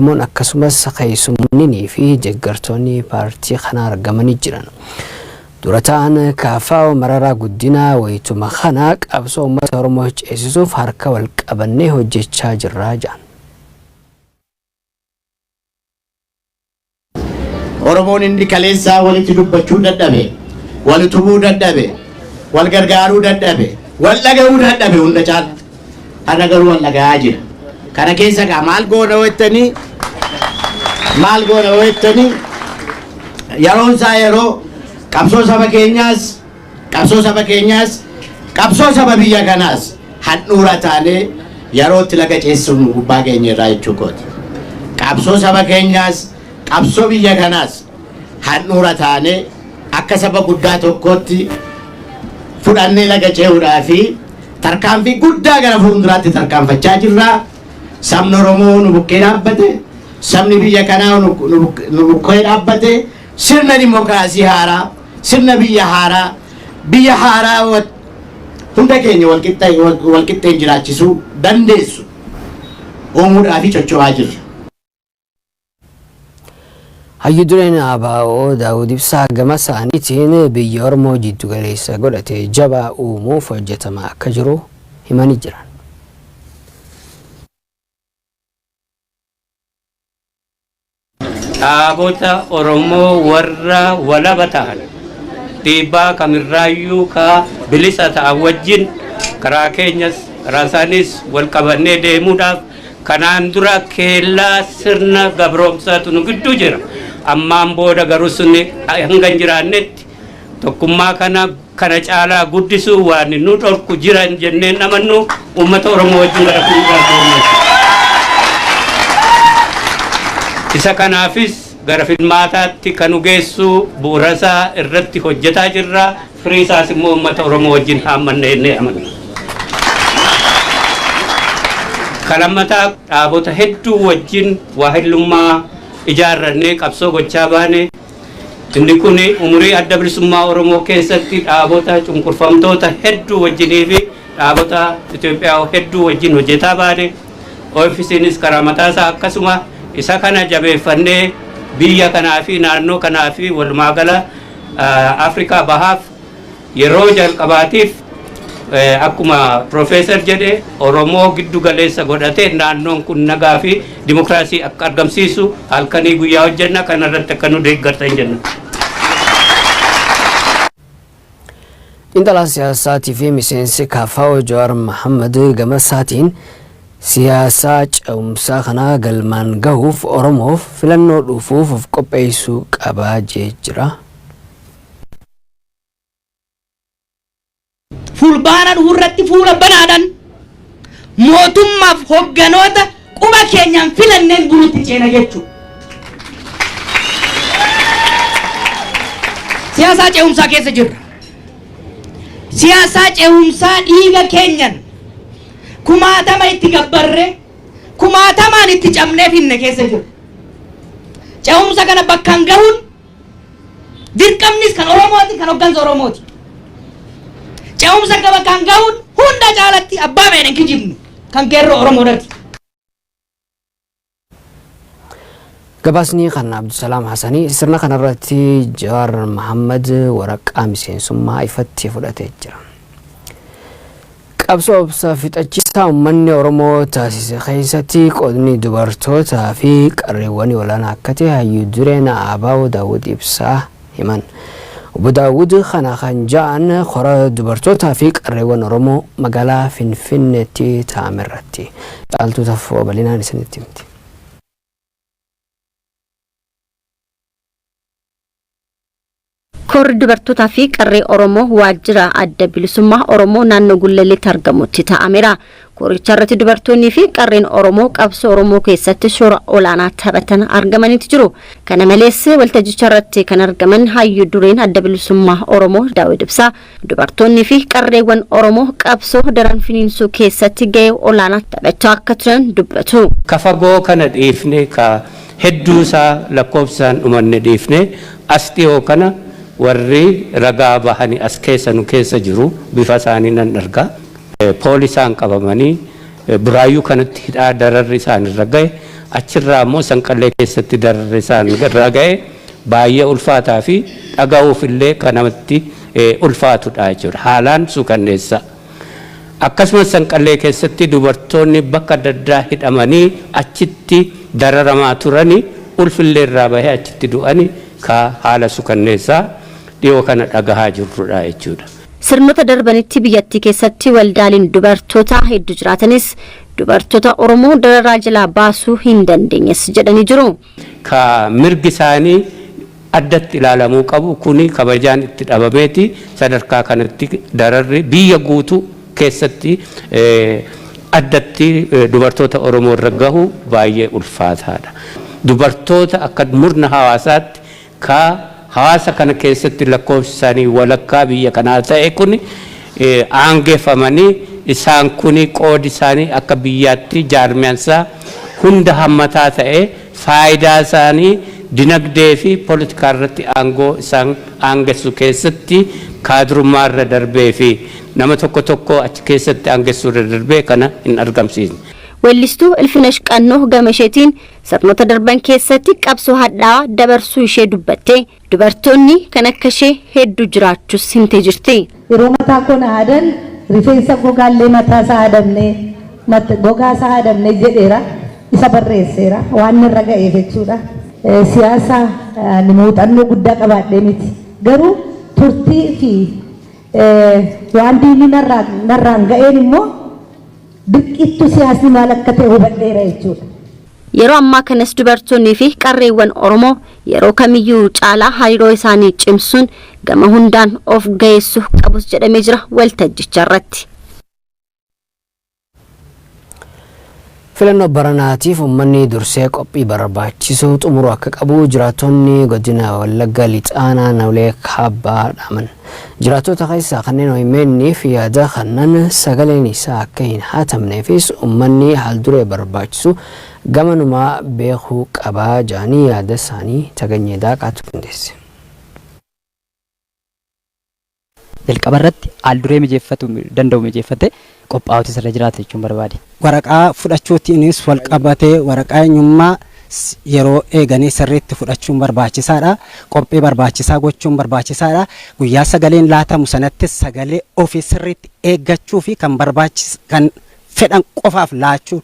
beekamoon akkasumas keessummoonnii fi deeggartoonni paartii kanaa argamanii jiran. Dura ta'an KFO Mararaa Guddinaa wayituma kana qabsoo uummata Oromoo ceesisuuf harka wal qabannee hojjechaa jirra jedhan. Oromoon inni kaleessaa walitti dubbachuu dadhabe, wal utubuu dadhabe, wal gargaaruu dadhabe, wal dhaga'uu dadhabe hunda caala. Har'a garuu wal dhaga'aa jira. Kana keessa gaa maal goona jettanii maal goona jettanii yeroon isaa yeroo qabsoo saba keenyaas qabsoo saba keenyaas qabsoo saba biyya kanaas handhuura taanee yeroo itti laga ceessuun gubbaa keenya irraa jechuu kooti. Qabsoo saba keenyaas qabsoo biyya kanaas handhuura taanee akka saba guddaa tokkootti fudhannee laga ce'uudhaa fi tarkaanfii guddaa gara fuulduraatti tarkaanfachaa jirra. Sabni Oromoo nu bukkee dhaabbate, sabni biyya kanaa nu bukkee dhaabbate, sirna dimookiraasii haaraa, sirna biyya haaraa, biyya haaraa hunda keenya walqixxeen jiraachisuu dandeessu uumuudhaa fi socho'aa jirra. Hayyu dureen ABO Daawud Ibsaa gama isaaniitiin biyya Oromoo jiddu galeessa godhate jabaa uumuuf hojjetamaa akka jiru himanii jiran. Dhaabota Oromoo warra walaba ta'an dhiibbaa kamirraayyuu ka bilisa ta'an wajjin karaa keenyas karaa isaanis wal qabannee deemuudhaaf kanaan dura keellaa sirna gabroomsaatu nu gidduu jira. Ammaan booda garuu sunni hanga hin jiraannetti tokkummaa kana kana caalaa guddisuu waan nu dhorku jiran jenneen amannu uummata Oromoo wajjin gara fuulduraa deemna. Isa kanaafis gara filmaataatti kan nu geessu bu'uura isaa irratti hojjetaa jirra. Firii isaas immoo uummata Oromoo wajjin haammanna jennee amanna. Kalammataa dhaabota hedduu wajjin waahillummaa ijaarrannee qabsoo gochaa baane. Inni kun umurii adda bilisummaa Oromoo keessatti dhaabota cunqurfamtoota hedduu wajjinii fi dhaabota Itoophiyaa hedduu wajjin hojjetaa baane. OFCnis karaa mataasaa akkasuma isa kana jabeeffannee biyya kanaa fi naannoo kanaa fi walumaa gala Afrikaa bahaaf yeroo jalqabaatiif akkuma Profeesar jedhe Oromoo giddu galeessa godhatee naannoon kun nagaa fi dimokiraasii akka argamsiisu halkanii guyyaa hojjenna kanarratti akka nu deeggartan jenna. Xiinxalaa siyaasaatii fi miseensi KFO Jawaar Mohammad gama isaatiin siyaasaa ce'umsaa kana galmaan gahuuf Oromoof filannoo dhufuuf of qopheessuu qabaa jee jira. Fulbaana dhufu irratti fuula banaadhaan mootummaaf hogganoota quba keenyaan filanneen bulutti ceena jechuudha. Siyaasaa ce'umsaa keessa jirra. Siyaasaa ce'umsaa dhiiga keenyan kumaatama itti gabbarree kumaatamaan itti cabnee finne keessa jirra. Ce'umsa kana bakkaan gahuun dirqamnis kan Oromooti, kan hoggansa Oromooti. Ce'umsa kana bakkaan gahuun hunda caalatti abbaa meedhan hin kijibnu kan qeerroo Oromoodhaati. Gabaasni kan Abdusalaam Hasanii sirna kanarratti Jawaar Mohammad waraqaa miseensummaa ifatti fudhatee jira. Qabsoo obsa fixachiisaa uummanni Oromoo taasise keessatti qoodni dubartootaa fi qarreewwanii olaanaa akka ta'e hayyuu dureen ABO Daawud Ibsaa himan. Obbo Daawud kana kan ja'an kora dubartootaa fi qarreewwan Oromoo magaalaa Finfinneetti taa'ame irratti. Caaltuu Taffoo bal'inaan isinitti himti. Korri dubartootaa fi qarree Oromoo waajjira adda bilisummaa Oromoo naannoo Gullalleetti argamutti taa'ameera. Koricha irratti dubartoonnii fi qarreen Oromoo qabsoo Oromoo keessatti shoora olaanaa taphatan argamaniitu jiru. Kana malees waltajjicha irratti kan argaman hayyuu dureen adda bilisummaa Oromoo Daawud Ibsaa dubartoonnii fi qarreewwan Oromoo qabsoo daran finiinsuu keessatti gahee olaanaa taphachaa akka turan dubbatu. Ka fagoo kana dhiifne ka hedduu isaa lakkoofsaan dhumanne dhiifne as dhiyoo kana warri ragaa bahani as keessa nu keessa jiru bifa isaanii nan arga. Poolisaan qabamanii buraayyuu kanatti hidhaa dararri isaan irra gahe Achirraa immoo Sanqallee keessatti dararri isaan irra ga'e baay'ee ulfaataa fi dhaga'uuf illee kan namatti ulfaatudha jechuudha. Haalaan suukanneessa. Akkasumas Sanqallee keessatti dubartoonni bakka adda addaa hidhamanii achitti dararamaa turanii, ulfillee irraa bahee achitti du'anii, ka haala suukanneessaa dhiyoo kana dhagahaa jirrudha jechuudha. Sirnoota darbanitti biyyattii keessatti waldaaleen dubartoota hedduu jiraatanis dubartoota Oromoo dararaa jalaa baasuu hin dandeenyes jedhanii jiru. Ka mirgi isaanii addatti ilaalamuu qabu kuni kabajaan itti dhabameeti sadarkaa kanatti dararri biyya guutuu keessatti addatti dubartoota Oromoo irra gahu baay'ee ulfaataadha. Dubartoota akka murna hawaasaatti ka hawaasa kana keessatti lakkoofsi isaanii walakkaa biyya kanaa ta'e kun aangeeffamanii, isaan kuni qoodi isaanii akka biyyaatti jaarmiyaansaa hunda hammataa ta'e, faayidaa isaanii dinagdee fi poolitikaa irratti aangoo isaan aangessu keessatti kaadurummaa irra darbee fi nama tokko tokko achi keessatti aangessuu irra darbee kana hin argamsiisne. Weellistuu Ilfinesh Qannoo gama isheetiin sirnoota darban keessatti qabsoo hadhaawaa dabarsuu ishee dubbatte, dubartoonni kan akka ishee hedduu jiraachuus himtee jirti. Yeroo mataa koo na aadan, rifeensa gogaallee mataa isaa haadamne, gogaa isaa haadamne jedheera, isa barreesseera waan irra ga'eef jechuudha. Siyaasa ni muuxannoo guddaa qabaadhee miti. Garuu turtii fi waan diinni narraan ga'een immoo dirqittu siyaasni maal akka ta'e hubadheera jechuudha. Yeroo ammaa kanas dubartoonnii fi qarreewwan Oromoo yeroo kamiyyuu caalaa hariiroo isaanii cimsuun gama hundaan of ga'eessuu qabus jedhamee jira waltajjicha irratti. Filannoo baranaatiif uummanni dursee qophii barbaachisuu xumuruu akka qabu jiraattonni godina Wallagga Lixaa naannolee kaabaa dhaaman. Jiraattota keessaa kanneen OMN'f yaada kannan sagaleen isaa akka hin hatamneefis uummanni haalduree barbaachisu gamanumaa beekuu qabaa jedhanii yaada isaanii Taganyee Daaqaatu qindeesse. Jalqaba irratti haalduree mijeeffatu danda'u mijeeffate qophaa'utu irra jiraata jechuun barbaade. Waraqaa fudhachuutiinis wal qabatee waraqaa eenyummaa yeroo eeganii sirriitti fudhachuun barbaachisaadha. Qophii barbaachisaa gochuun barbaachisaadha. Guyyaa sagaleen laatamu sanattis sagalee ofii sirriitti eeggachuu fi kan barbaachis kan fedhan qofaaf laachuu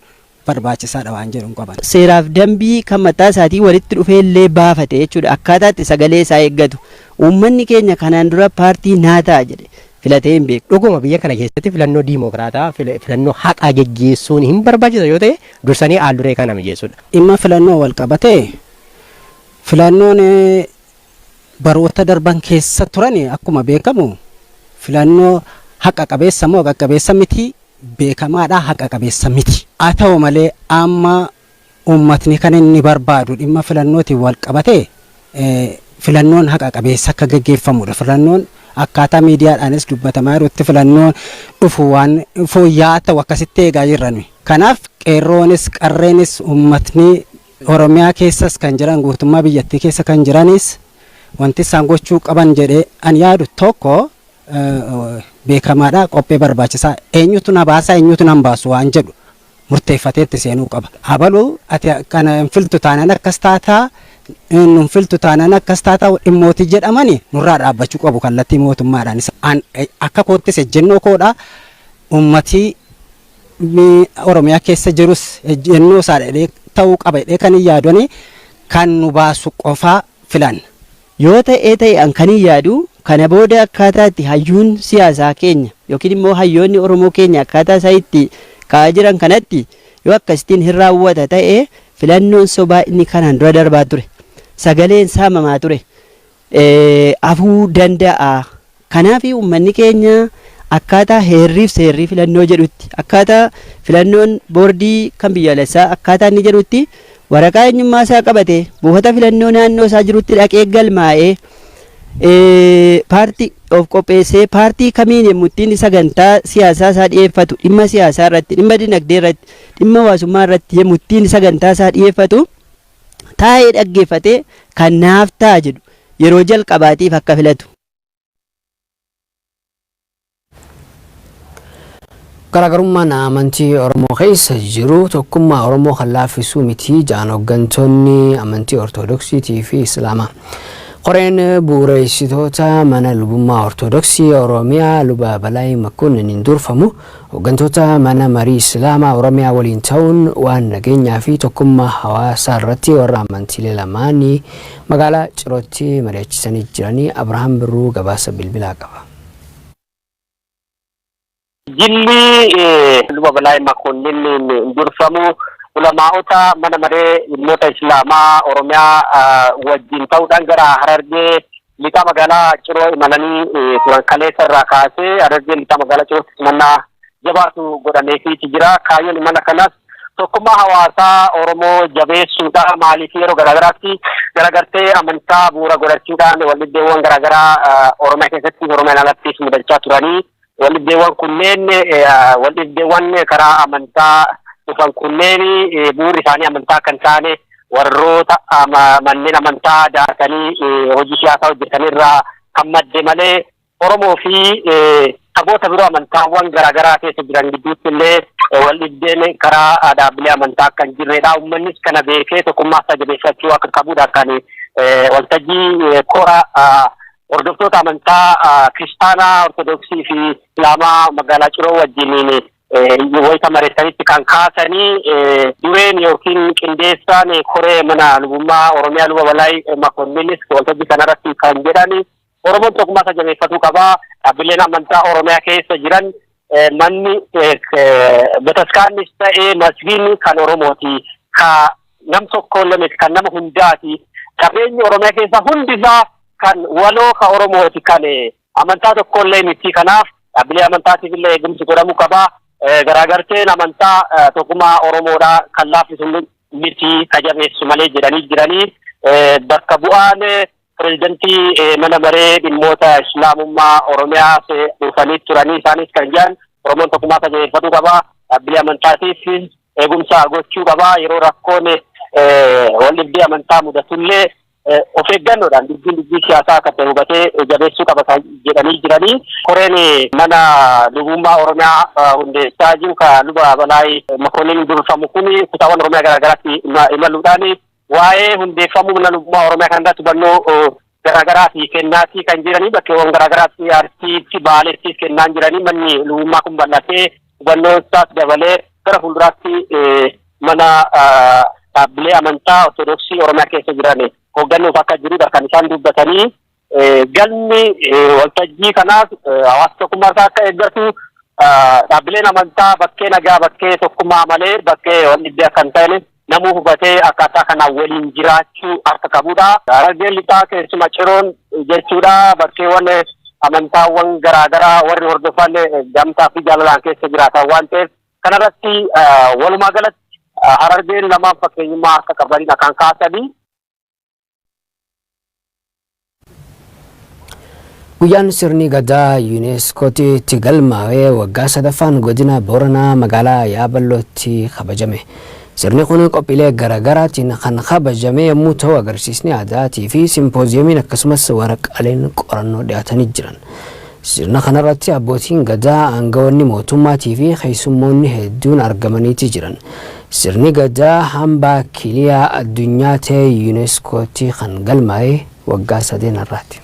barbaachisaadha waan jedhu qaban. Seeraaf dambii kan mataa isaatii walitti dhufee illee baafate jechuudha. Akkaataa itti sagalee isaa eeggatu. Uummanni keenya kanaan dura paartii naa ta'a jedhe filatee hin beeku. Dhuguma biyya kana keessatti filannoo diimokiraataa, filannoo haqaa geggeessuun hin barbaachisa yoo ta'e, dursanii haalduree kana mijeessuudha. Dhimma filannoo wal qabatee, filannoon baroota darban keessa turan akkuma beekamu filannoo haqa qabeessa moo haqa qabeessa miti beekamaadha, haqa qabeessa miti. Haa ta'u malee, amma uummatni kan inni barbaadu dhimma filannootiin wal qabatee filannoon haqa qabeessa akka geggeeffamudha. Filannoon akkaataa miidiyaadhaanis dubbatamaa jirutti filannoon dhufu waan fooyya'aa ta'u akkasitti eegaa jirra nuyi. Kanaaf qeerroonis qarreenis uummatni Oromiyaa keessas kan jiran, guutummaa biyyattii keessa kan jiranis, wanti isaan gochuu qaban jedhee an yaadu tokko beekamaadha, qophii barbaachisaa, eenyutu na baasa, eenyutu nan baasu waan jedhu murteeffateetti seenuu qaba. Abaluu ati kana hin filtu taanaan akkas taataa, nun filtu taanaan akkas taataa dhimmootii jedhamani nurraa dhaabbachuu qabu kallattii mootummaadhaan. Akka koottis ejjennoo koodha, uummatii Oromiyaa keessa jirus ejjennoo isaa dhedhee ta'uu qaba jedhee kan hin yaadani, kan nu baasu qofaa filanna. Yoo ta'ee ta'e, an kan hin yaadu kana booda akkaataa itti hayyuun siyaasaa keenya yookiin immoo hayyoonni Oromoo keenya akkaataa isaa itti ka'aa jiran kanatti yoo akkasittiin hin raawwata ta'e, filannoon sobaa inni kanaan dura darbaa ture, sagaleen saamamaa ture hafuu danda'a. Kanaaf uummanni keenya akkaataa heerriif seerrii filannoo jedhutti, akkaataa filannoon boordii kan biyyaalessaa akkaataa inni jedhutti, waraqaa eenyummaa isaa qabate buufata filannoo naannoo isaa jirutti dhaqee galmaa'ee, paartii of qopheessee, paartii kamiin yommuu ittiin sagantaa siyaasaa isaa dhiyeeffatu, dhimma siyaasaa irratti, dhimma dinagdee irratti, dhimma hawaasummaa irratti yommuu ittiin sagantaa isaa dhiyeeffatu taa'ee dhaggeeffatee kan naaf ta'a jedhu yeroo jalqabaatiif akka filatu. Garaagarummaan amantii Oromoo keessa jiru tokkummaa Oromoo kan laaffisuu miti jedhan hooggantoonni amantii Ortodoksiitii fi Islaamaa. Koreen bu'uureessitoota mana lubummaa Ortodoksii Oromiyaa Luba Balaay Makkonniin durfamu hooggantoota mana marii Islaamaa Oromiyaa waliin ta'uun waan nageenyaa fi tokkummaa hawaasaa irratti warra amantiilee lamaanii magaalaa Cirootti mari'achisanii jiranii. Abrahaam Birruu gabaasa bilbilaa qaba. Jilli Luba Balaay Makonnin durfamu ulamaa'ota mana maree dhimmoota Islaamaa Oromiyaa wajjin ta'uudhaan gara Harargee Lixaa magaalaa Ciroo imalanii turan. Kaleessa irraa kaasee Harargee Lixaa magaalaa Cirootti simannaa jabaatu godhameefiiti jira. Kaayyoon imala kanas tokkummaa hawaasaa Oromoo jabeessuudha. Maaliif yeroo garaagaraatti garagartee amantaa bu'uura godhachuudhaan waldhabdeewwan garaagaraa Oromiyaa keessatti, Oromiyaan alattis mudachaa turanii, waldhabdeewwan kunneen, waldhabdeewwan karaa amantaa dhufan kunneen, bu'uurri isaanii amantaa kan taane warroota manneen amantaa daakanii hojii siyaasaa hojjetanirraa kan madde malee Oromoo fi saboota biroo amantaawwan garaagaraa keessa jiran gidduutti illee waldhabdeen karaa dhaabbilee amantaa akka hin jirredha. Uummannis kana beekee tokkummaa isaa jabeeffachuu akka qabudha kan waltajjii kora hordoftoota amantaa Kiristaanaa Ortodoksii fi Islaamaa magaalaa Ciroo wajjiniin wayita mareessanitti kan kaasanii. Dureen yookiin qindeessaan koree mana lubummaa Oromiyaa Luba Balaay Makonninis waltajjii kanarratti kan jedhani, Oromoon tokkummaa isaa jabeeffatuu qabaa. Dhaabbileen amantaa Oromiyaa keessa jiran, manni bataskaannis ta'ee masgiinni kan Oromooti. Ka nam tokko illee kan nama hundaati. Qabeenyi Oromiyaa keessa hundisaa kan waloo ka Oromooti, kan amantaa tokko illee miti. Kanaaf dhaabbilee amantaatiif illee eegumsi godhamuu qabaa. Garaagarteen amantaa tokkummaa Oromoodhaa kan laaffisu miti, ka jabeessu malee jedhanii jiranii. Bakka bu'aan pirezidantii mana maree dhimmoota Islaamummaa Oromiyaa dhufanii turanii, isaanis kan jedhan Oromoon tokkummaa isaa jabeeffatuu qabaa. Dhaabbilee amantaatiif eegumsa gochuu qabaa. Yeroo rakkoon waldhabdee amantaa mudatullee of eeggannoodhaan dubbiin dubbii siyaasaa akka ta'e hubatee jabeessuu qaba kan jedhanii jiranii. Koreen mana lubummaa Oromiyaa hundeessaa jiru ka Luba Balaay Makonnin durfamu kun kutaawwan Oromiyaa garaagaraatti imaluudhaan waa'ee hundeeffamuu mana lubummaa Oromiyaa kan irratti hubannoo garaagaraa fi kennaatii kan jiranii. Bakkeewwan garaagaraatti, Arsiitti, Baaleettis kennaan jiranii. Manni lubummaa kun bal'atee hubannoo isaas dabalee gara fuulduraatti mana dhaabbilee amantaa Ortodoksii Oromiyaa keessa jiran hoogganuuf akka jirudha kan isaan dubbatanii. Galmi waltajjii kanaas hawaasa tokkummaa isaa akka eeggatu, dhaabbileen amantaa bakkee nagaa, bakkee tokkummaa malee bakkee wal dhibdee akka hin taane namuu hubatee akkaataa kanaan waliin jiraachuu akka qabudha. Harargeen Lixaa, keessuma Ciroon jechuudha, bakkeewwan amantaawwan garaagaraa warri hordofan gamtaa fi jaalalaan keessa jiraatan waan ta'eef, kanarratti walumaa galatti Harargeen lamaan fakkeenyummaa akka qabanidha kan kaasanii. Guyyaan sirni gadaa Yuuneeskootti itti galmaa'ee waggaa sadaffaan godina Booranaa magaalaa Yaaballootti kabajame. Sirni kun qophiilee garaagaraatiin kan kabajame yommuu ta'u, agarsiisni aadaatii fi simpooziyamiin akkasumas waraqaaleen qorannoo dhiyaatanii jiran. Sirna kanarratti abbootiin gadaa, aangawoonni mootummaatii fi keessummoonni hedduun argamaniiti jiran. Sirni gadaa hambaa kiliyaa addunyaa ta'e Yuuneeskootti kan galmaa'e waggaa sadeen har'aati.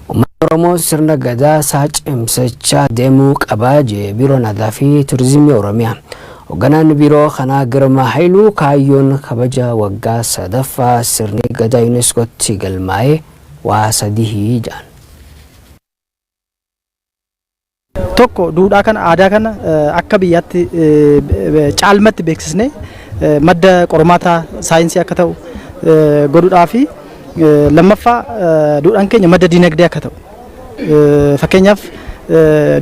Uummanni Oromoo sirna gadaa isaa cimsachaa deemuu qabaa jee Biiroon Aadaa fi Turizimii Oromiyaa. Hoogganaan biiroo kanaa Girmaa Haayiluu kaayyoon kabaja waggaa sadaffaa sirni gadaa Yuuneeskootti galmaa'ee waa sadii jedhan. Tokko, duudhaa kana, aadaa kana akka biyyaatti caalmatti beeksisnee madda qormaataa saayinsii akka ta'u godhuudhaa fi lammaffaa, duudhaan keenya madda dinagdee akka ta'u, fakkeenyaaf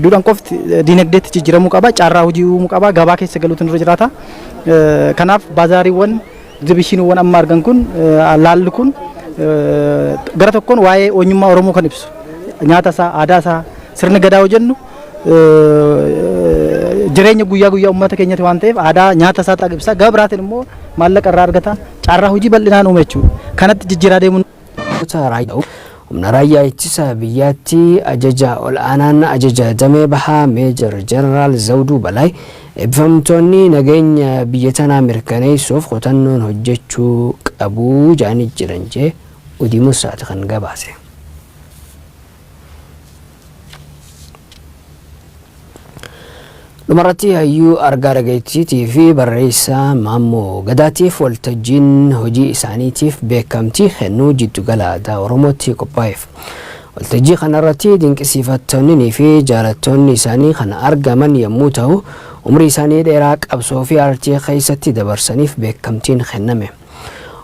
duudhaan qofti dinagdeetti jijjiiramuu qaba, carraa hojii uumuu qaba, gabaa keessa galuutu nurra jiraata. Kanaaf baazaariiwwan, egzibishiniiwwan amma argan kun, laalli kun gara tokkoon waa'ee eenyummaa Oromoo kan ibsu, nyaata isaa, aadaa isaa, sirna gadaa hojjennu jireenya guyyaa guyyaa uummata keenyati waan ta'eef aadaa nyaata isaa ibsa. Gaba biraatiin immoo maallaqa irraa argata, carraa hojii bal'inaan uume jechuudha. Kanatti jijjiiraa deemuun. Humna Raayyaa Ittisa Biyyaatti Ajajaa Ol'aanaan Ajaja Damee Bahaa Meejar Jeneraal Zawuduu Balaay eebbifamtoonni nageenya biyya tanaa mirkaneessuuf kutannoon hojjechuu qabu jedhanii jiran jee Udii Musaati kan gabaase. Dhumarratti hayyuu argaa dhageettiitii fi barreessaa Maammoo Gadaatiif waltajjiin hojii isaaniitiif beekamtii kennuu jiddugala aadaa Oromootti qophaa'eef. Waltajjii kanarratti dinqisiifattoonninii fi jaalattoonni isaanii kan argaman yommuu ta'u, umrii isaanii dheeraa qabsoo fi aartii keessatti dabarsaniif beekamtiin kenname.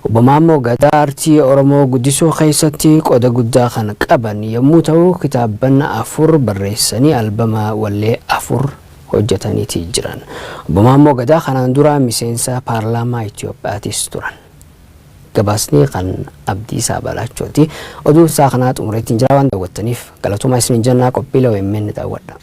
Obbo Maammoo Gadaa aartii Oromoo guddisuu keessatti qooda guddaa kan qaban yommuu ta'u, kitaabban 4 barreessanii albama wallee 4 hojjetaniiti jiran. Obbo Maammoo Gadaa kanaan dura miseensa paarlaamaa Itoophiyaatis turan. Gabaasni kan Abdiisaa Balaachooti. Oduun isaa kanaa xumureetiin jira waan daawwattaniif galatoomaa isiniin jennaa qophiilee OMN daawwadha.